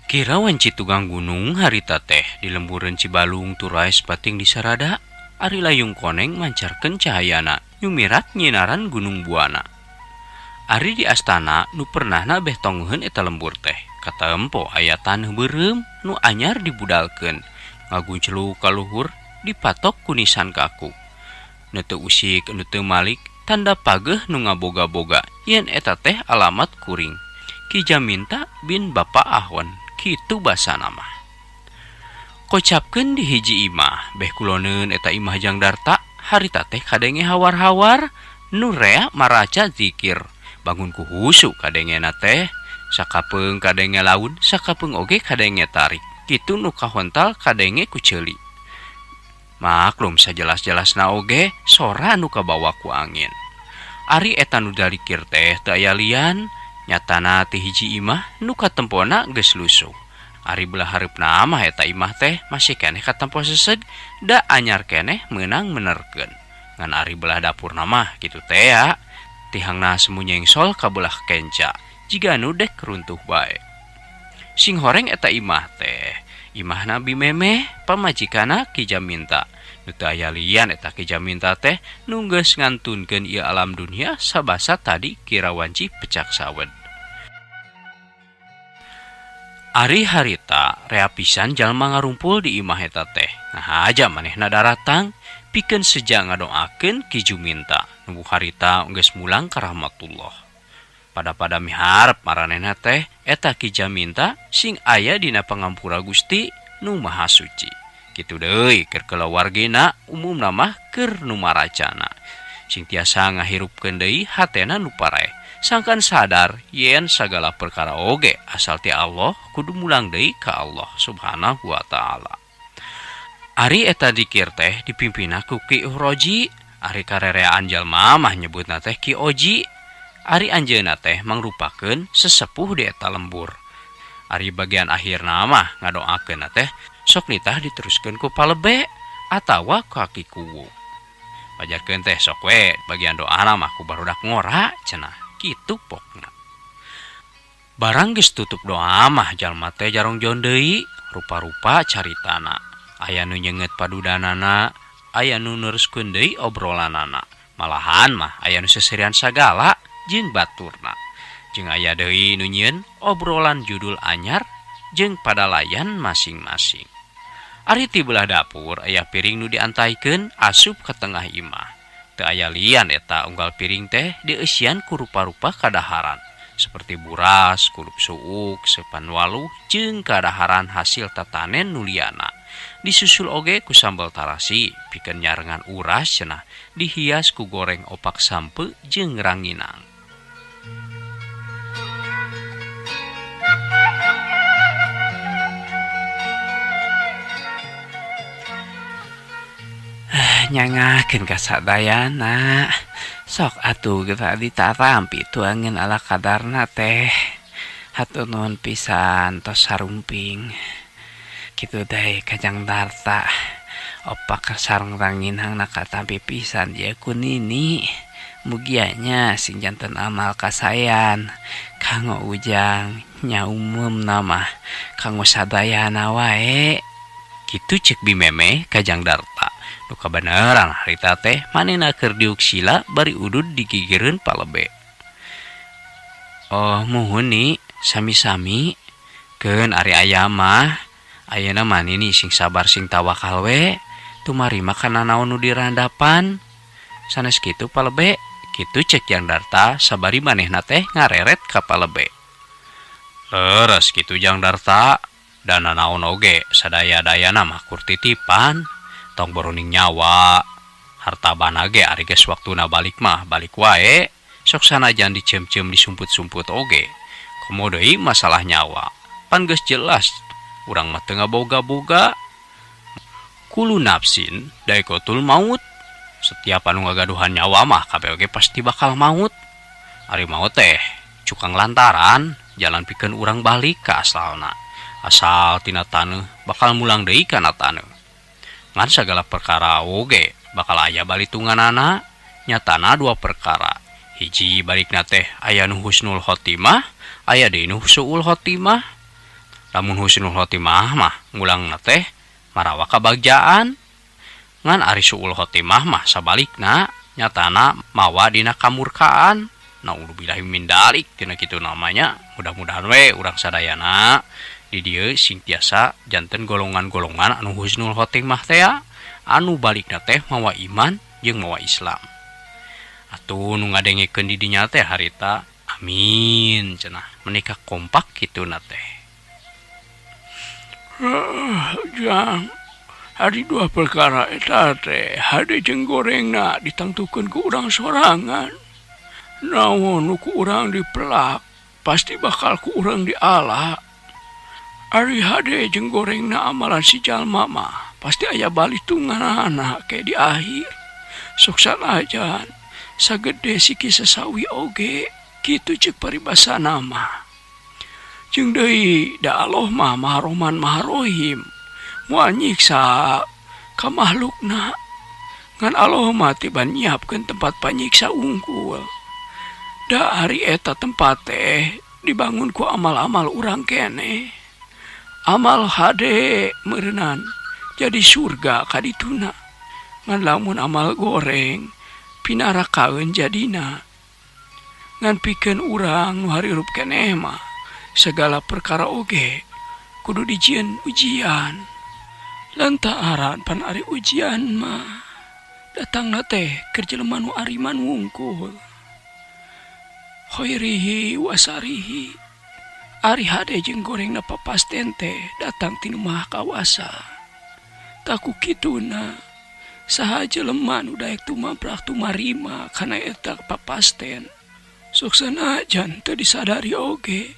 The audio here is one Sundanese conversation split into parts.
Kira wanci tugang gunung harita teh di lembureun Cibalung turaes pating disarada ari layung koneng mancarkeun cahayana nyumirat nyinaran Gunung Buana. Ari di astana nu pernahna beh tongeheun eta lembur teh katempo aya taneuh beureum nu anyar dibudalkeun ngaguncluk ka luhur dipatok ku nisan kaku. Nu teu usik nu teu malik tanda pageuh nu ngaboga-boga yen eta teh alamat kuring. Ki Jaminta bin Bapa Ahon kitu basana mah. Kocapkeun di hiji imah beh kuloneun eta imah Jang Darta harita teh kadenge hawar-hawar nu rea maraca zikir. Bangun ku husu kadengena teh sakapeung kadenge laun sakapeung oge kadenge tarik. Kitu nu kahontal kadenge ku ceuli. Maklum sajelas-jelasna oge sora nu kabawa ku angin. Ari eta nu dalikir teh teu aya lian nyatana ti hiji imah nu katempona geus lusuh. Ari belah hareupna mah eta imah teh masih keneh katempo seseg da anyar keneh meunang menerkeun. Ngan ari belah dapurna mah kitu teh ya. Tihangna semu nyengsol ka belah kenca jiga nu dek runtuh bae. Sing horeng eta imah teh imahna Bi Memeh pamajikanna Ki Jaminta. Nu teu aya lian eta Ki Jaminta teh nu geus ngantunkeun ieu alam dunia sabasa tadi kira wanci pecak sawed. Ari harita rea pisan jalma ngarumpul di imah eta teh. Ngahaja manehna daratang pikeun seja ngadoakeun Ki Juminta nu harita geus mulang ka rahmatullah. Pada-pada miharep maranehna teh eta Ki Jaminta sing aya dina pangampura Gusti nu Maha Suci. Kitu deui keur kulawargina umumna mah keur nu maracana. Sing tiasa ngahirupkeun deui hatena nu paraeh. Sangkan sadar yen sagala perkara oge asal ti Allah kudu mulang deui ka Allah Subhanahu wa taala. Ari eta dikir teh dipimpinna ku Ki Uhroji, ari karereaan jalma mah nyebutna teh Ki Oji. Ari anjeunna teh mangrupakeun sesepuh di eta lembur. Ari bagian akhirna mah ngadoakeunna teh sok nitah diteruskeun ku palebe atawa ku Ki Kuwu. Pajarkeun teh sok we bagian doana mah ku barudak ngora cenah. Kitu pokna. Barang geus tutup doa mah jalma teh jarongjon deui rupa-rupa caritana. Aya nu nyeungeut padudanana, aya nu neruskeun deui obrolanana. Malahan mah aya nu seserian sagala jeung baturna. Jeung aya deui nu nyieun obrolan judul anyar jeung padalayan masing-masing. Ari ti belah dapur aya piring nu diantaikeun asup ka tengah imah. Teu aya lian eta unggal piring teh dieusian ku rupa-rupa kadaharan seperti buras, kulup suuk, sepan waluh jeung kadaharan hasil tatanen nu liana. Disusul oge ku sambal tarasi pikeun nyarengan uras cenah dihias ku goreng opak sampe jeung ranginang. Nyangakeun ka sadayana. Sok atuh geura ditarampi tuangan ala kadarna teh. Hatur nuhun pisan tos sarumping. Kitu deui ka Jang Darta. Opak sareng ranginangna katampi pisan ieu ku Nini. Mugia nya sing janten amal kasaean kanggo Ujang nya umumna mah kanggo sadayana wae. Kitu ceuk Bi Memeh ka Jang Darta. Nu kabeneran harita teh manehna keur diuk sila bari udud digigireun palebe. Oh muhun ni sami-sami keun ari aya mah ayeuna mah Nini sing sabar sing tawakal we tumarima kana naon nu dirandapan. Sanes kitu palebe kitu ceuk Jang Darta sabari manehna teh ngareret ka palebe. Leres kitu Jang Darta dana naon oge sadaya-dayana mah kur titipan. Tong boroning nyawa harta bana ge ari geus waktuna balik mah balik wae sok sanajan diceum-ceum disumput-sumput oge komo deui masalah nyawa pan geus jelas urang mah teu ngaboga-boga. Kulu nafsin daikotul maut, setiap anu ngagaduhan nyawa mah kabeh oge pasti bakal maut. Ari maut teh cukang lantaran jalan pikeun urang balik ka asalna, asal tina taneuh bakal mulang deui kana taneuh. Ngan sagala perkara oge bakal aya balitunganana, nyatana dua perkara. Hiji balikna teh aya nu husnul khotimah, aya deui nu suul khotimah. Lamun husnul khotimah mah ngulangna teh marawa kabagjaan. Ngan ari suul khotimah mah sabalikna nyatana mawa dina kamurkaan. Naudzubillahi min dalik tina kitu namanya. Mudah-mudahan we urang sadayana di dieu sing tiasa janten golongan-golongan anu husnul khotimah teh anu balikna teh mawa iman jeung mawa Islam. Atuh nu ngadengekeun di dinya teh harita amin cenah menikah kompak kituna teh. Jang, hari dua perkara eta teh hade jeung gorengna ditangtukeun ku urang sorangan. Naon nu ku urang dipelak pasti bakal ku urang diala. Ari hade jeung gorengna amalan si jalma mah pasti aya balitunganana ke di akhir. Sok sanajan sagede siki sasawi oge kitu ceuk paribasana mah. Jeung deui da Allah mah Maha Rahman Maha Rahim moal nyiksa ka makhlukna. Ngan Allah mah tiba nyiapkeun tempat panyiksa unggul. Da ari eta tempat teh dibangun ku amal-amal urang keneh. Amal hade meureunan jadi surga kadituna. Ngan lamun amal goreng pinarakaeun jadina. Ngan pikeun urang nu harirup keneh mah segala perkara oge kudu dijieun ujian. Lantaran pan ari ujian mah datangna teh keur jelema nu ariman wungkul. Khairihi wasarihi ari hade jeung gorengna papasten teh datang ti nu Maha Kawasa. Taku kituna saha jelema nu daek tumaprak tumarima kana eta papasten. Sok sanajan teu disadari oge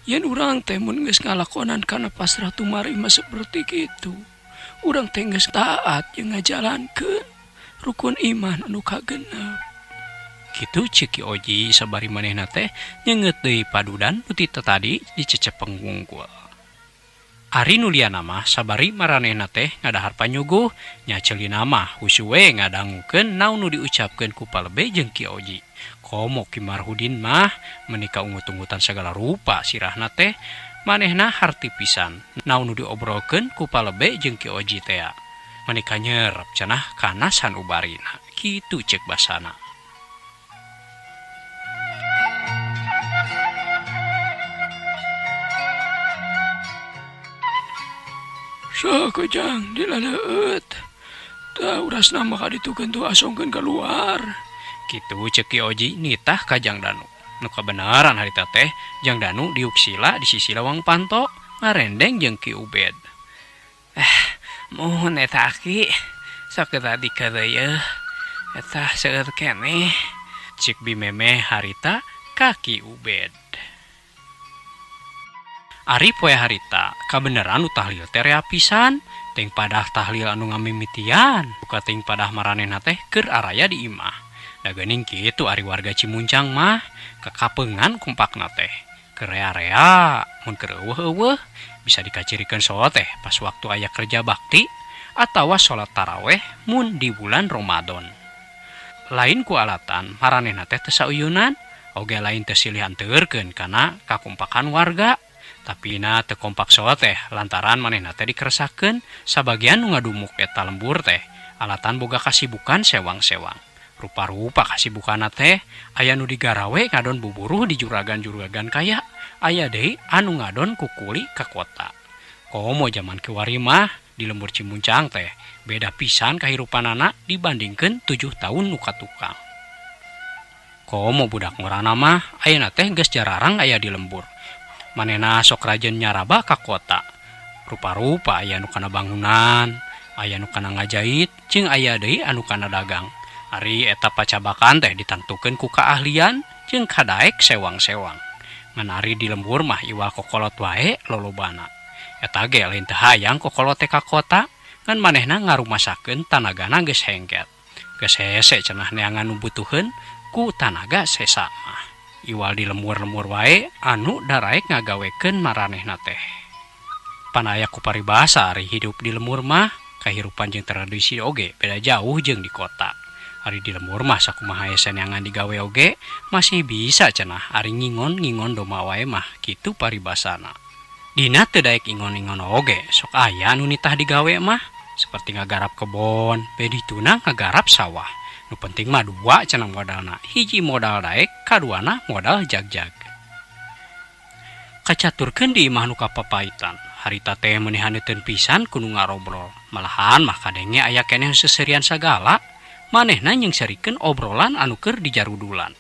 yen urang teh mun geus ngalakonan kana pasrah tumarima seperti kitu, urang teh geus taat jeung ngajalankeun rukun iman anu kagenep. Kitu ceuk Ki Oji sabari manehna teh nyeungeut deui padudan nu ti tadi dicecepeng wungkul. Ari nu liana mah sabari maranehna teh ngadahar panyuguh, nya ceulina mah husu we ngadangukeun naon nu diucapkeun ku Palebe jeung Ki Oji. Komo Ki Marhudin mah meuni kaungut-ungutan sagala rupa sirahna teh manehna harti pisan naon nu diobrolkeun ku Palebe jeung Ki Oji tea. Meuni kanyerep cenah kana sanubarina. Kitu ceuk basana. Sok Jang dilaleueut. Tah urasna mah kaditukeun tuh asongkeun keluar. Kitu ceuk Ki Oji nitah ka Jang Danu. Nu kabeneran harita teh Jang Danu diuk sila di sisi lawang panto ngarendeng jeung Ki Ubed. Muhun eta aki sok tadi kareuyeut eta seueur keneh. Cik Bimeme harita ka Ki Ubed. Ari poe harita kabeneran nu tahlil teh rea pisan, teuing padah tahlil anu ngamimitian, buka teuing padah maranehna teh keur araya di imah. Da geuning kitu ari warga Cimuncang mah kakapeungan kompakna teh. Keur rea-rea mun keur eueuh-eueuh bisa dikacirikeun soal teh pas waktu aya kerja bakti atawa salat taraweh mun di bulan Ramadan. Lain ku alatan maranehna teh teu sauyunan, oge lain teu silih anteurkeun kana kakompakan warga. Tapi na teu kompak soal teh lantaran manehna teh dikeresakeun sabagian nu ngadumuk eta lembur teh alatan boga kasibukan sewang-sewang. Rupa-rupa kasibukanna teh aya nu digarawe ngadon buburuh di juragan-juragan kaya, aya deui anu ngadon kukuli ka kota. Komo jaman kiwari mah di lembur Cimuncang teh beda pisan kahirupanana dibandingkeun 7 tahun nu katukang. Komo budak ngorana mah ayeuna teh geus jararang aya di lembur. Manehna sok rajin nyaraba ka kota. Rupa-rupa aya nu kana bangunan, aya nu kana ngajait, jeung aya deui anu kana dagang. Ari eta pacabakan teh ditangtukeun ku kaahlian jeung kadaek sewang-sewang. Ngan ari di lembur mah iwal kokolot wae lolobana. Eta ge lain teu hayang kokolot teh ka kota, ngan manehna ngarumasakeun tanagana geus hengket. Geus hese cenah neangan nu butuheun ku tanaga sesa mah. Iwal di lemur-lemur wae anu daraek ngagawekeun maranehna teh. Pan aya ku paribasa ari hidup di lemur mah kahirupan jeung tradisi oge beda jauh jeung di kota. Ari di lemur mah sakumaha hese neangan digawe oge masih bisa cenah ari ngingon-ngingon domba wae mah kitu paribasana. Dina teu daek ingon-ingon oge sok aya nu nitah digawe mah seperti ngagarap kebon, be dituna ngagarap sawah. Nu penting mah dua cenah modalna, hiji modal daek, kaduana modal jagjag. Kacaturkeun di imah nu kapapaitan, harita teh meuni haneuteun pisan ku nu ngarobrol. Malahan mah kadenge aya keneh nu seserian sagala, manehna nyeungserikeun obrolan anu keur dijarudulan.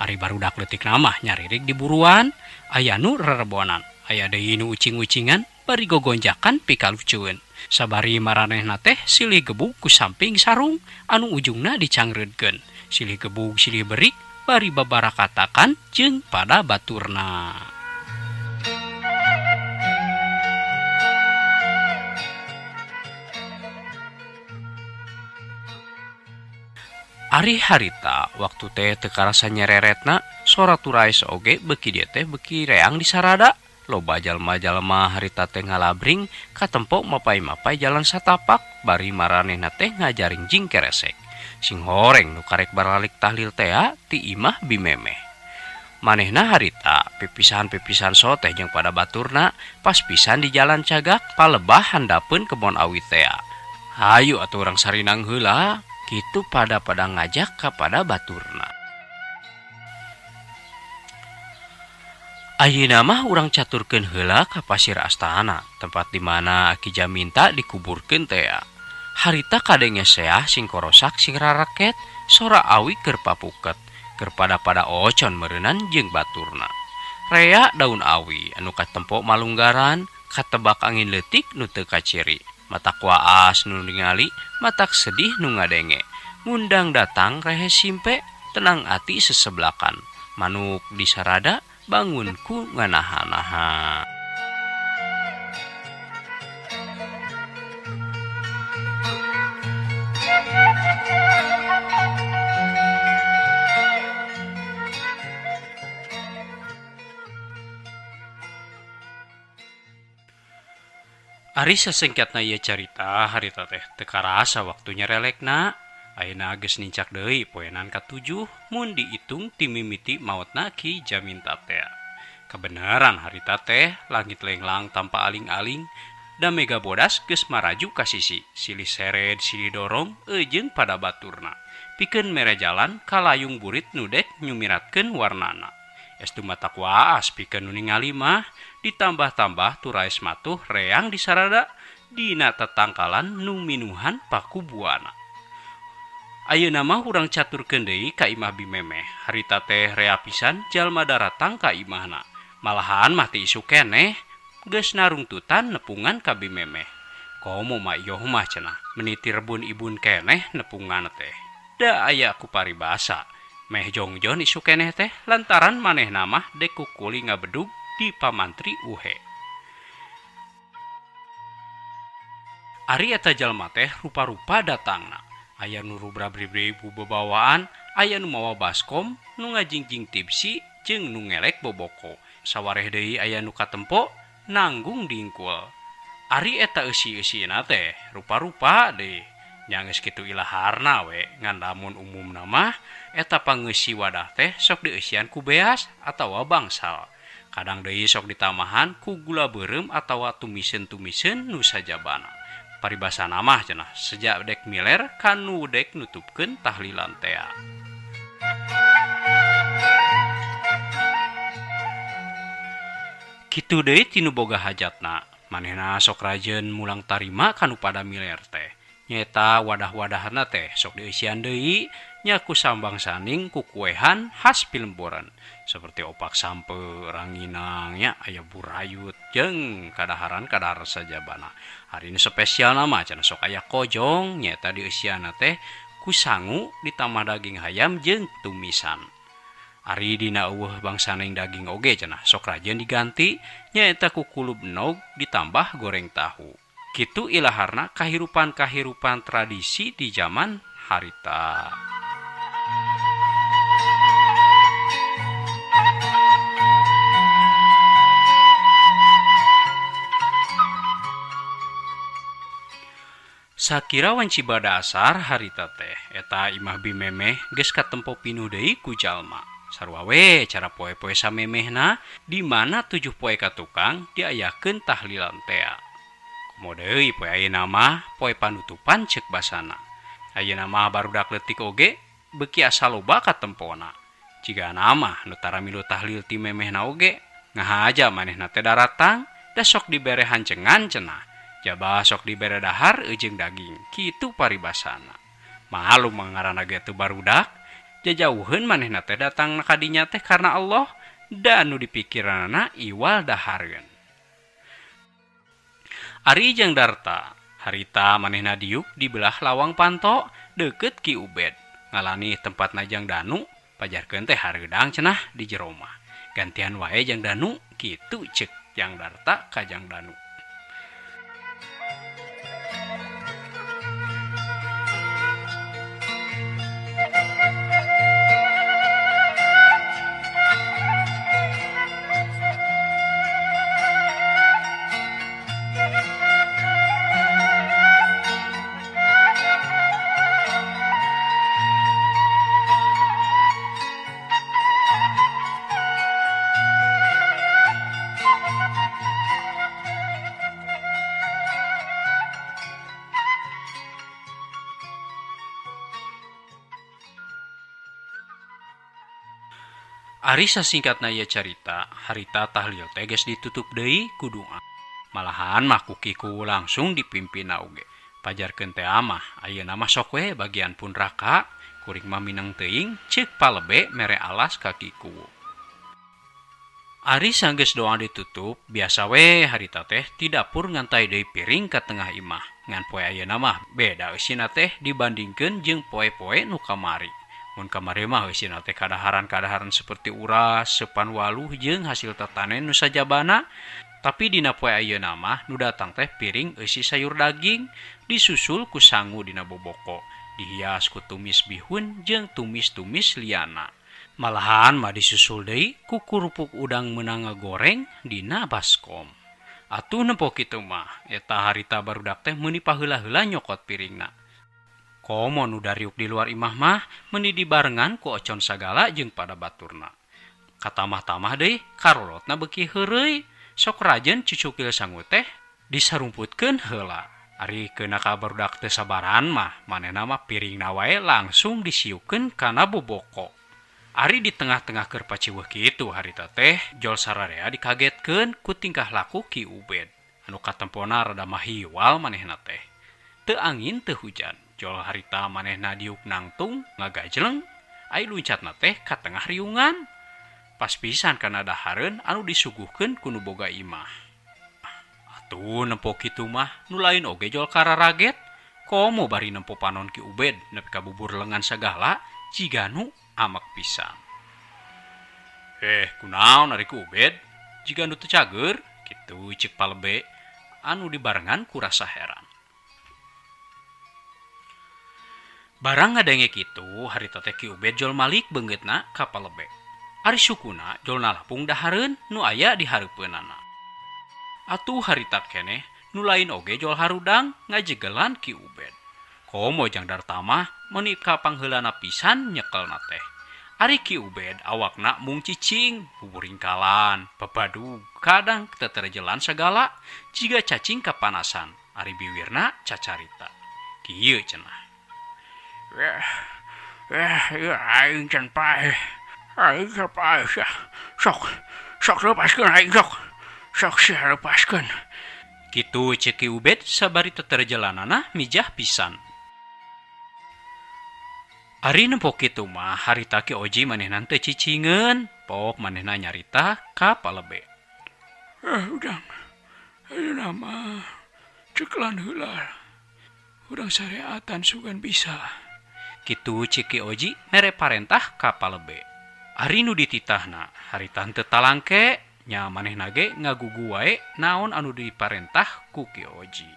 Ari barudak leutikna mah nyaririk di buruan, aya nu rerebonan, aya deui nu ucing-ucingan bari gogonjakan pikalucueun. Sabari maranehna teh silih gebug ku samping sarung anu ujungna dicangreudkeun. Silih gebug silih berik bari babarakatakan jeung pada baturna. Ari harita waktu teh teu karasa nyereretna, sora turais oge beuki dieu teh beuki reang disarada. Loba jalma-jalma harita teh ngalabring katempo mapay-mapay jalan satapak bari maranehna teh ngajaringjing keresek. Sing horeng nu karek baralik tahlil tea ti imah bimemeh. Manehna harita pipisahan-pipisahan soteh jeung pada baturna pas pisan di jalan cagak palebah handapeun kebon awi tea. Hayu atuh urang sarinang heula. Kitu pada-pada ngajak kapada baturna. Ayeuna mah urang caturkeun heula ka Pasir Astana, tempat di mana Aki Jaminta dikuburkeun tea. Harita kadenge seah sing korosak sing raraket, sora awi keur papuket, keur pada-pada ocon meureunan jeung baturna. Rea daun awi anu katempo malunggaran, katebak angin leutik nu teu kaciri. Matak waas nu ningali, matak sedih nu ngadenge. Ngundang datang rehe simpe, tenang ati seseblakan. Manuk disarada, bangun ku nganaha-naha. Ari sasengkatna ieu carita harita teh teu karasa waktu nyerelekna. Ayeuna geus nincak deui poenan katujuh mun diitung ti mimiti maotna Ki Jaminta teh. Kebenaran harita teh langit lenglang tanpa aling-aling da mega bodas geus maraju ka sisi, silih sered silih dorong eujeung pada baturna. Pikeun mere jalan kalayung burit nu dek nyumiratkeun warnana. Estu matak waas pikeun nu ningali mah ditambah-tambah turais matuh reang disarada dina tetangkalan nu minuhan pakubuana. Ayeuna mah urang caturkeun deui ka imah bimemeh. Harita teh rea pisan jalma daratang ka imahna. Malahan mah ti isuk keneh geus narungtutan nepungan ka bimemeh. Komo mah ieuh mah cenah meniti rebun ibun keneh nepungan teh. Da aya ku paribasa. Meh jongjon isuk keneh teh lantaran manehna mah dek kukuli ngabedug di pamantri uhe. Ari eta jalma teh rupa-rupa datangna. Aya nu rubrab-ribri bebawaan, aya nu mawa baskom, nu ngajingjing tipsi jeung nu ngelek boboko. Sawareh deui aya nu katempo nanggung dingkul. Ari eta eusi-eusina teh rupa-rupa deui. Nya geus kitu ilaharna we, ngan lamun umumna mah eta pangeusi wadah teh sok dieusian ku beas atawa bangsal. Kadang deui sok ditamahan ku gula beureum atawa tumisen-tumisen nu sajabana. Paribasana mah cenah sejak dek miler kanu dek nutupkeun tahlilan tea. Kitu deui tinu boga hajatna, manehna sok rajeun mulang tarima kanu pada miler teh. Nyaeta wadah-wadahna teh sok dieusian deui nya ku sambang saning ku kuehan khas pilemboran seperti opak sampe, ranginang nya aya burayut jeung kadaharan-kadaharan sajabana. Hari ini spesial nama cenah sok aya kojong nyaeta dieusianna teh ku sangu ditambah daging hayam jeung tumisan. Ari dina eueuh bangsaning daging oge cenah sok rajin diganti nyaeta ku kulub nog ditambah goreng tahu. Kitu ilaharna kahirupan-kahirupan tradisi di zaman harita. Sakira wanci badasar harita teh eta imah bimemeh geus katempo pinuh deui ku jalma. Sarua we cara poe-poe samemehna di mana 7 poe ka tukang diayakeun tahlilan tea. Komo deui poe ayeuna mah poe panutupan ceuk basana. Ayeuna mah barudak leutik oge beuki asa loba katempona. Jigana mah nu tara milu tahlil ti memehna oge ngahaja manehna teh daratang da sok dibere hancengan cenah. Jaba sok dibere dahar jeung daging kitu paribasana. Malum ngaranna ge teu barudak, jajauheun manehna teh datang ka dinya teh karena Allah da nu dipikiranana iwal dahareun. Ari jeung Darta harita manehna diuk di belah lawang panto deukeut Ki Ubed. Ngalani tempatna jang Danu pajarkeun teh hareudang cenah di jero mah. Gantian wae jang Danu kitu ceuk jang Darta ka jang Danu. Ari sasingkatna ieu carita, harita tahlil teh geus ditutup deui ku doa. Malahan mah ku Kiku langsung dipimpinna oge. Pajarkeun teh mah ayeuna mah sok we bagian pun raka, kuring mah mineng teuing ceuk palebe mere alas ka Kiku. Ari sanggeus doa ditutup, biasa we harita teh ti dapur ngantai deui piring ka tengah imah. Ngan poe ayeuna mah beda eusina teh dibandingkeun jeung poe-poe nu kamari. Mun kamari mah eusina teh kadaharan-kadaharan seperti uras, sepan waluh jeung hasil tatanen nu sajabana. Tapi dina poe ayeuna mah nu datang teh piring eusi sayur daging disusul ku sangu dina boboko, dihias ku tumis bihun jeung tumis-tumis liana. Malahan mah disusul deui ku kerupuk udang meunang ngagoreng dina baskom. Atuh nempo kitu mah eta harita barudak teh meuni paheula-heula nyokot piringna. Komo nu dariuk di luar imah mah meuni dibarengan ku ocon sagala jeung pada baturna. Katamah-tamah deui karolotna beuki heureuy, sok rajen cucukil sangu teh disarumputkeun heula. Ari keuna ka barudak teu sabaran mah manehna mah piringna wae langsung disiukeun kana boboko. Ari di tengah-tengah keur paciweuh kitu harita teh jol sararea dikagetkeun ku tingkah laku Ki Ubed. Anu katempona rada mahiwal manehna teh. Teu angin teu hujan. Jol harita manehna diuk nangtung ngagajleng ai luncatna teh ka tengah riungan. Pas pisan kana dahareun anu disuguhkeun ku nu boga imah. Atuh nempo kitu mah nu lain oge jol kararaget. Komo bari nempo panon Ki Ubed nepi ka bubur lengan sagala jiga nu amek pisan. Kunaon ari Ki Ubed jiga nu teu cager kitu ceuk palebe anu dibarengan ku rasa heran. Barang ngadenge kitu harita teh Ki Ubed jol malik beungeutna ka palebe. Ari sukuna jol nalapung dahareun nu aya di hareupeunana. Atuh harita keneh nu lain oge jol harudang ngajegelan Ki Ubed. Komo jang Darta mah meuni ka pangheulana pisan nyekelna teh. Ari Ki Ubed awakna mung cicing, buburingkalan, babadug, kadang teterjelan sagala jiga cacing kapanasan. Ari biwirna cacarita. Kieu cenah. Aing can paeh. Aing can paeh. Sok, sok lepaskeun aing sok. Sok sia lepaskeun. Kitu ceuk Ki Ubed sabari teterjelanana mijah pisan. Ari nempo kitu mah harita Ki Oji manehna teu cicingeun, pok manehna nyarita ka palebe. Udang. Ayeuna mah ceklan heula. Urang syariatan sugan bisa. Kitu ceuk Ki Oji mere parentah ka palebe. Ari nu dititahna harita henteu talangke nya manehna ge ngagugu wae naon anu diparentah ku Ki Oji.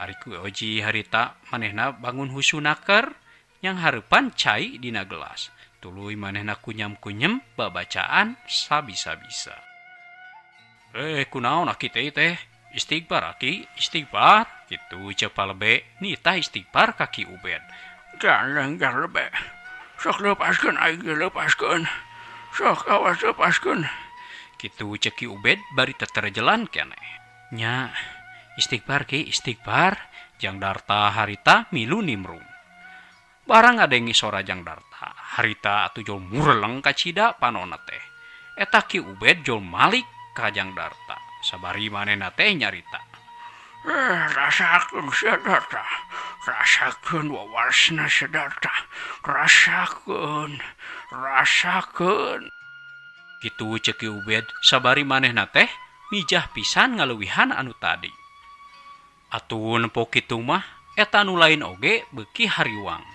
Ari Ki Oji harita manehna bangun husunaker yang hareupan cai dina gelas. Tuluy manehna kunyam-kunyem babacaan sabisa-bisa. Kunaon aki teh? Istighfar aki, istighfar. Kitu ceuk palebe nitah istighfar ka Ki Ubed. Jangan lebe. Sok lepaskeun aing ge lepaskeun. Sok awas lepaskeun. Kitu cek Ki Ubed bari teterejelan keneh. Nya, istighfar Ki, istighfar. Jang Darta harita milu nimrung. Barang ngadengi sora Jang Darta, harita atuh jol mureleng kacida panonna teh. Eta Ki Ubed jol malik ka Jang Darta. Sabari manehna teh nyarita. Rasakeun sia Darta. Rasakeun wawarsna sia Darta. Rasakeun. Rasakeun. Kitu cek Ki Ubed sabari manehna teh mijah pisan ngaleuwihan anu tadi. Atuh nempo kitu mah eta nu lain oge beuki hariwang.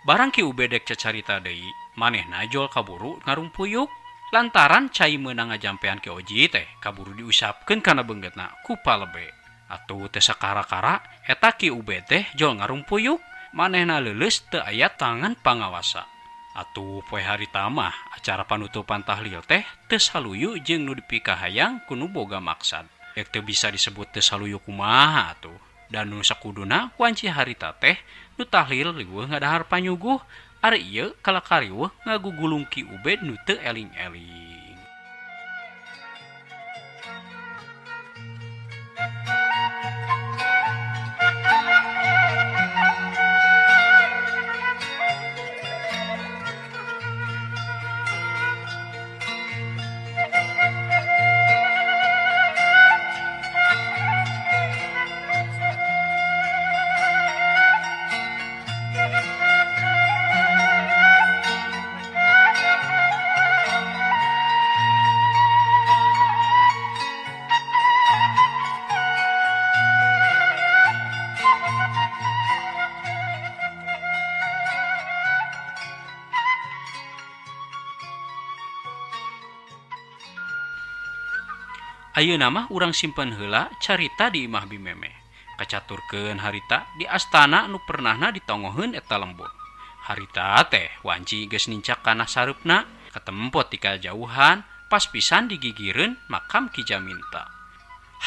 Barang Ki Ubed dek cacarita deui, manehna jol kaburu ngarumpuyuk lantaran cai meunang ngajampean Ki Oji teh kaburu diusapkeun kana beunggeutna ku palebe. Atuh teu sakara-kara eta Ki Ubed teh jol ngarumpuyuk, manehna leuleus teu aya tangan pangawasa. Atuh poe harita mah acara panutupan tahlil teh teu saluyu jeung nu dipikahayang ku nu boga maksad. Rek teu bisa disebut teu saluyu kumaha atuh. Dan nu sakuduna wanci harita teh nu tahlil riweuh ngadahar panyuguh, ari ieu kalakar riweuh ngagugulung Ki Ubed nu teu eling-eling. Ayeuna mah urang simpen heula carita di imah Bimemeh. Kacaturkeun harita di astana nu pernahna ditongoheun eta lembur. Harita teh wanci geus nincak kana sareupna, katempot ti kajauhan, pas pisan digigireun makam Ki Jaminta.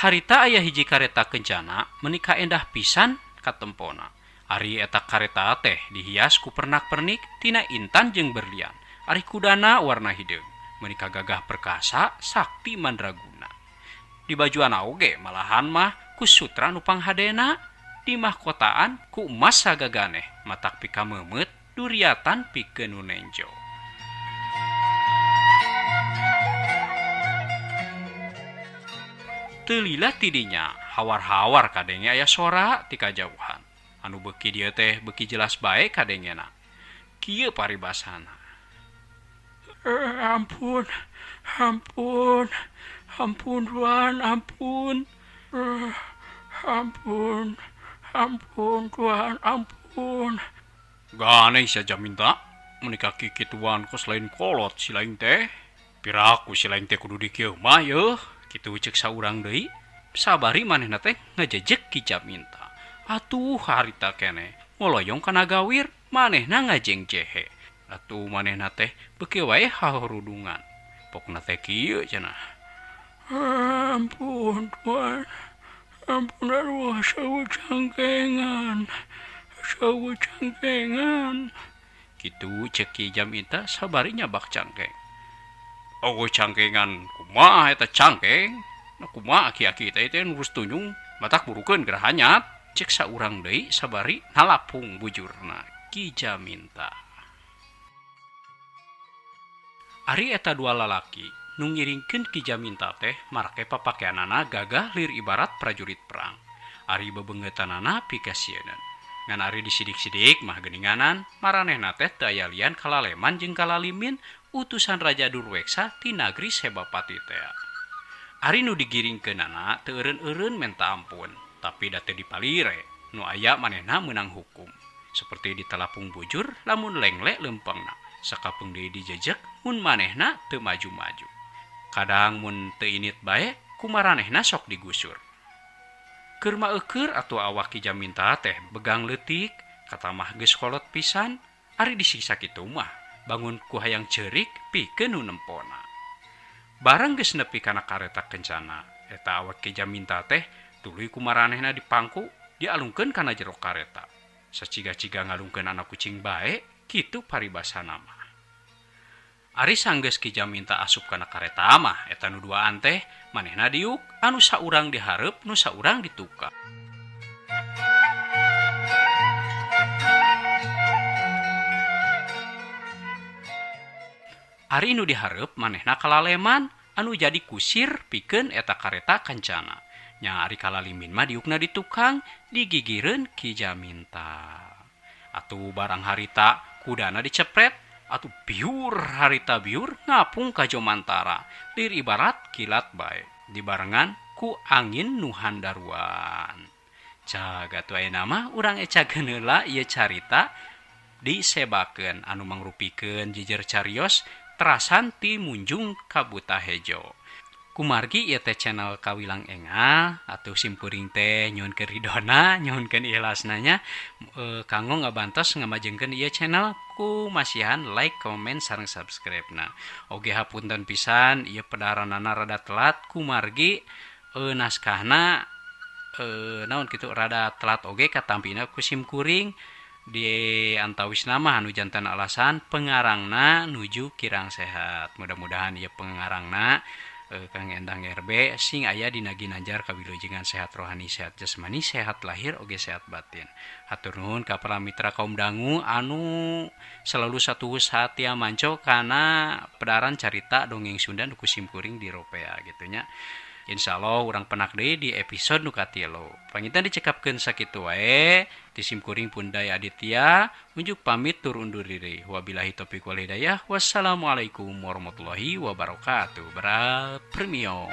Harita aya hiji kareta kencana meuni kaendah pisan katempona. Ari eta kareta teh dihias ku pernak-pernik tina intan jeung berlian. Ari kudana warna hideung, meuni kagagah perkasa sakti mandraguna. Di bajuana oge malahan mah ku sutra nu panghadena, di mahkotaan ku emas sagaganeh, matak pikameumeut duriatan pikeun nu nenjo. Teu lila tidinya hawar-hawar kadenge aya sora ti kajauhan. Anu beuki dieu teh beuki jelas bae kadengena. Kieu paribasana. Ampun, ampun. Ampun Tuhan, ampun. Ampun, ampun Tuhan, ampun. Ganeh sia Jaminta, meuni ka kikituan kos lain kolot si lain teh. Piraku si lain teh kudu dikieu mah yeuh, kitu ceuk saurang deui. Sabari manehna teh ngajejek Ki Jaminta. Atuh harita keneh ngoloyong kana gawir, manehna ngajengjehe. Atuh manehna teh beuki wae hahorudungan. Pokna teh kieu cenah. Ampun Tuhan, ampun arwah sawu cangkengan, sawu cangkengan. Kitu cek Ki Jaminta sabari nyabak cangkeng. Oh cangkengan kumaha eta cangkeng? Nah kumaha aki-aki teh teh nurus tunjung matak burukeun geura hanyat. Cek saurang deui sabari nalapung bujurna Ki Jaminta. Ari eta dua lalaki nu ngiringkeun Ki Jaminta teh marake papakeanana gagah lir ibarat prajurit perang. Ari bebeungeutanana pikasieuneun. Ngan ari disidik-sidik mah geuninganan, maranehna teh teu aya lian kalaleman jeung kalalimin utusan Raja Durweksa ti nagri Sebapati tea. Ari nu digiringkeunana teu eureun-eureun menta ampun, tapi da teu dipalire, nu aya manehna meunang hukum. Seperti ditalapung bujur lamun lengle leumpangna, sakapeung deui dijejek mun manehna teu maju-maju. Kadang mun teu init bae kumaranehna sok digusur. Keur maeukeur atuh awak Ki Jaminta teh begang leutik, katamah geus kolot pisan, ari disiksa kitu mah bangun ku hayang ceurik pikeun nu nempona. Barang geus nepi kana kareta kencana, eta awak Ki Jaminta teh tuluy kumaranehna dipangku dialungkeun kana jero kareta. Saciga-ciga ngalungkeun anak kucing bae, kitu paribasana mah. Ari sanggeus Ki Jaminta asup kana kareta mah eta nu duaan teh manehna diuk anu saurang di hareup nu saurang di tukang. Ari nu di hareup manehna kalaleman anu jadi kusir pikeun eta kareta kancana. Nya ari kalalimin mah diukna di tukang digigireun Ki Jaminta. Atuh barang harita kudana dicepret atuh biur harita biur ngapung ka Jomantara lir ibarat kilat bae dibarengan ku angin nu handaruan. Caga atuh ayeuna mah urang ecakeun heula ieu carita disebakeun anu mangrupikeun jejer carios terasan ti Munjung ka Buta Hejo. Kumargi ieu teh channel Kawilang Engal atuh simkuring teh nyuhunkeun ridona nyuhunkeun ikhlasna nya kanggo ngabantos ngamajengkeun ieu channel ku masihan like, komen sareng subscribe na. Oge hapunten pisan ieu pedaranana rada telat kumargi naskahna naon kitu rada telat oge katampina ku simkuring di antawis nama anu jantan alasan pengarangna nuju kirang sehat. Mudah-mudahan ieu pengarangna Kang Endang RB sing aya dina ginanjar kawilujengan sehat rohani, sehat jasmani, sehat lahir oge sehat batin. Hatur nuhun ka para mitra kaum dangu anu selalu satuhus satia manco kana pedaran carita dongeng Sunda nu ku simkuring di Ropea gitu nya. Insyaallah urang penak deui di episode nu katilu. Panginten dicekapkeun sakitu wae. Ti simkuring Pundai Aditya unjuk pamit tur undur diri. Wabillahi taufiq wal hidayah. Wassalamualaikum warahmatullahi wabarakatuh. Berat premium.